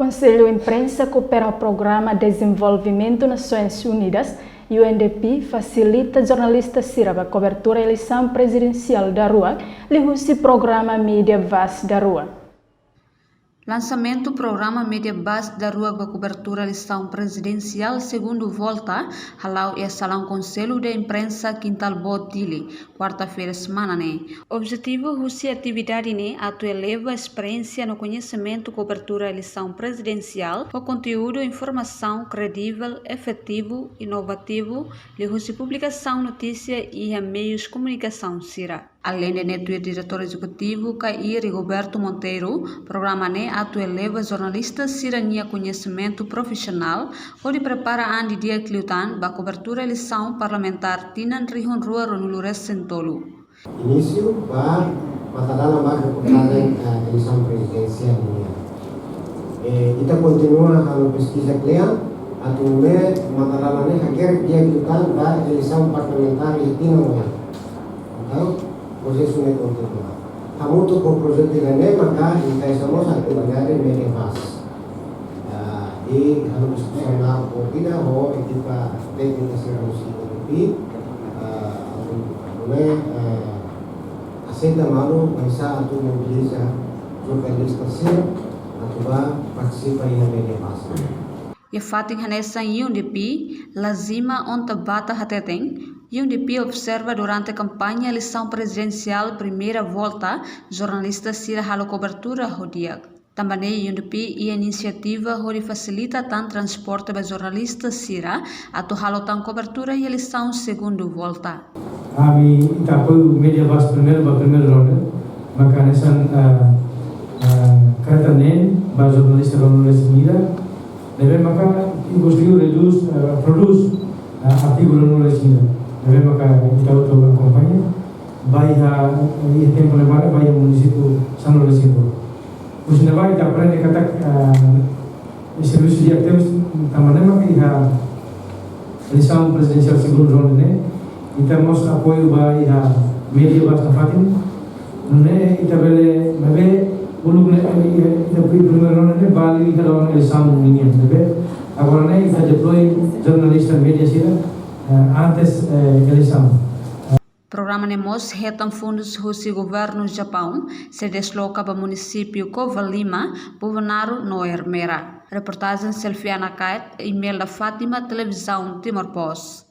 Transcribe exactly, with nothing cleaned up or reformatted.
Konsellu Imprensa koopera ho Programa Dezenvolvimentu Nasoins Unidas, U N D P, fasilita jornalista sira ba kobertura eleisaun prezidensiál daruak, liuhusi programa Média Vaz daruak. Lansamentu programa Média Vaz daruak ba kobertura eleisaun prezidensiál segundu volta, hala'o iha salaun Konsellu de Imprensa Kintal Boot, Dili, kuarta-feira semana ne'e. Objetivu husi atividade ne'e atu eleva esperiénsia no koñesimentu kobertura eleisaun prezidensiál ho konteúdu informasaun kredivel, efetivu, inovativu, liuhusi publikasaun notísia iha meius komunikasaun sira. Aleinde ne'e, tuir Diretór Ezekutivu, Kair Rigoberto Monteiro, programa ne'e atu eleva jornalista sira-nia koñesimentu profisionál, hodi prepara an didi'ak liután ba kobertura eleisaun parlamentár tinan rihun rua ruanulu resin tolu. Inísiu ba matadalan ba reportajen, eh, eleisaun prezidensiál nian. Eh, ita kontinua halo peskiza kle'an, atu nune'e matadalan ne'e hakerek di'ak liután ba eleisaun parlamentár iha tinan oin. Entaun, prosesu ne'e kontinua. Hamutuk ho projetu ida-ne'e maka ita sei mós atividade Média Vaz. Ah, i halo diskusaun la'o ho ida ho ekipa téknika sira husi U N D P, ah, atu, atu nune'e, ah, aseita malu, oinsá atu mobiliza jornalista sira atu bá partisipa iha Média Vaz. Iha fatin hanesan, U N D P, Lazima Onta Bata hateten, U N D P observa durante kampaña eleisaun prezidensiál primeira volta, jornalista sira halo kobertura ho di'ak. Tanba ne'e U N D P iha inisiativa hodi fasilita tan transporte ba jornalista sira atu halo tan kobertura eleisaun segundu volta. Ami ita apoiu Média Vaz primeiru ba primeiru ronde, maka hanesan, ah, ah, kareta neen ba jornalista ruanulu resin ida, ne'ebé maka ikus liu redús, ah, prodús, ah, artigu ruanulu resin ida. Ne'ebé maka ita hotu akompaña, ba iha, iha tempu ne'ebá, ba iha munisípiu sanulu resin rua. Husi ne'ebá ita aprende katak, ah, servisu di'ak tebes, tanba ne'e maka iha eleisaun prezidensiál segundu ronde ne'e, ita mós apoiu ba iha Média Vaz nafatin. Nune'e ita bele, maibé uluk ne'e, iha, ita pri-, primeiru ronde ne'e bali iha loron eleisaun nian, maibé agora ne'e ita deploy jornalista média sira, eh, antes, eh, eleisaun. Programa ne'e mós hetan fundus husi Governu Japaun, sei desloka ba munisípiu Covalima, Bobonaro no Ermera. Reportajen Selfiana Kait, Imelda Fátima, Televizaun Timor Post.